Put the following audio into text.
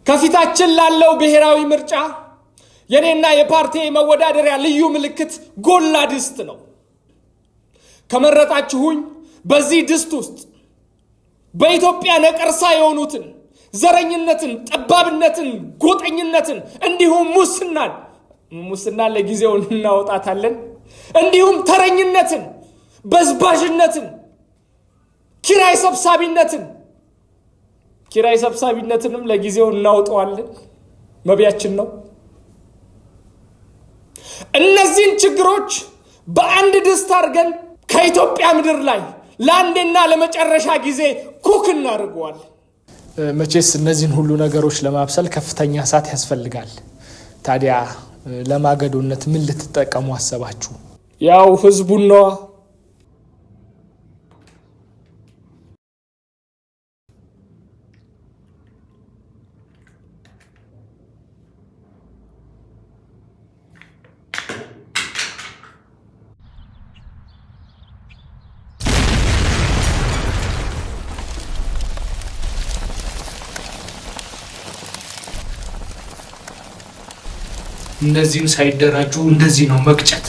ከፊታችን ላለው ብሔራዊ ምርጫ የኔና የፓርቲ መወዳደሪያ ልዩ ምልክት ጎላ ድስት ነው። ከመረጣችሁኝ በዚህ ድስት ውስጥ በኢትዮጵያ ነቀርሳ የሆኑትን ዘረኝነትን፣ ጠባብነትን፣ ጎጠኝነትን እንዲሁም ሙስናን ለጊዜው እናወጣታለን፣ እንዲሁም ተረኝነትን፣ በዝባዥነትን፣ ኪራይ ሰብሳቢነትን ኪራይ ሰብሳቢነትንም ለጊዜው እናውጠዋለን፣ መብያችን ነው። እነዚህን ችግሮች በአንድ ድስት አድርገን ከኢትዮጵያ ምድር ላይ ለአንዴና ለመጨረሻ ጊዜ ኩክ እናደርገዋለን። መቼስ እነዚህን ሁሉ ነገሮች ለማብሰል ከፍተኛ እሳት ያስፈልጋል። ታዲያ ለማገዶነት ምን ልትጠቀሙ አሰባችሁ? ያው ህዝቡን ነዋ። እነዚህን ሳይደራጁ እንደዚህ ነው መግጨት።